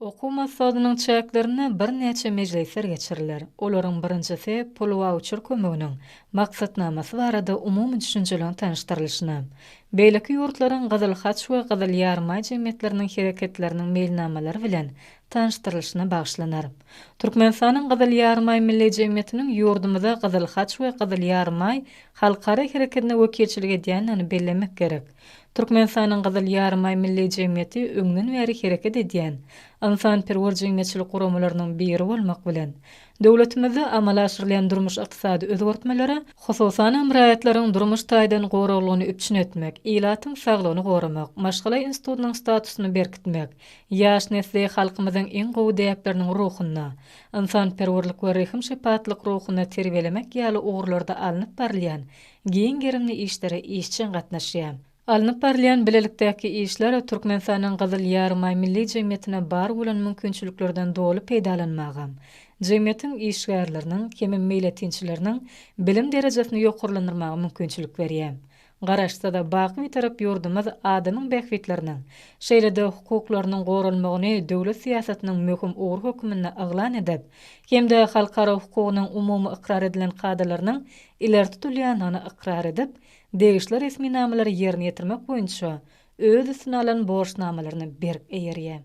Okuw maslahatynyň çäklerinde birnäçe mejlisler geçiriler. Olaryň birinjisi pul-wauçer kömeginiň maksatnamasy barada umumy düşünjeleriň tanyşdyrylyşyna, beýleki ýurtlaryň Gyzyl Haç we Gyzyl Ýarymaý jemgyýetleriniň hereketleriniň meýilnamalary bilen tanyşdyrylyşyna bagyşlanar. Türkmenistanyň Gyzyl Ýarymaý Milli jemgyýetiniň ýurdumyza Gyzyl Haç we Gyzyl Ýarymaý halkara hereketine wekilçilik edýändigini bellemek gerek. Türkmenistanyň Gyzyl Ýarymaý Milli jemgyýeti öňden bäri hereket edýän ynsanperwer jemgyýetçilik guramalarynyň biri bolmak bilen, döwletimizde amala aşyrylýan durmuş-ykdysady özgertmelere, hususanam raýatlaryň durmuş taýdan goraglygyny üpjün etmek, ilatyň saglygyny goramak, maşgala institutynyň statusyny berkitmek, ýaş nesli halkymyzyň iň gowy däpleriniň ruhunda, ynsanperwerlik we rehim-şepatlyk ruhunda terbiýelemek ýaly ugurlarda alnyp barylýan giň gerimli işlere işjeň gatnaşýar. Alnyp barylýan bilelikdäki işler Türkmenistanyň Gyzyl Ýarymaý Milli jemgyýetine bar bolan mümkinçiliklerden doly peýdalanmaga, jemgyýetiň işgärleriniň hemem meýletinçileriniň bilim derejesini ýokarlandyrmaga mümkinçilik berýär. Garaşsyz, baky Bitarap ýurdumyz adamyň bähbitleriniň, şeýle-de hukuklarynyň goralmagyny döwlet syýasatynyň möhüm ugry hökmünde yglan edip hem-de halkara hukugynyň umumy ykrar edilen kadalarynyň ileri tutulýandygyny ykrar edip, degişli resminamalary ýerine ýetirmek boýunça öz üstüne alan borçnamalaryna berk eýerýär.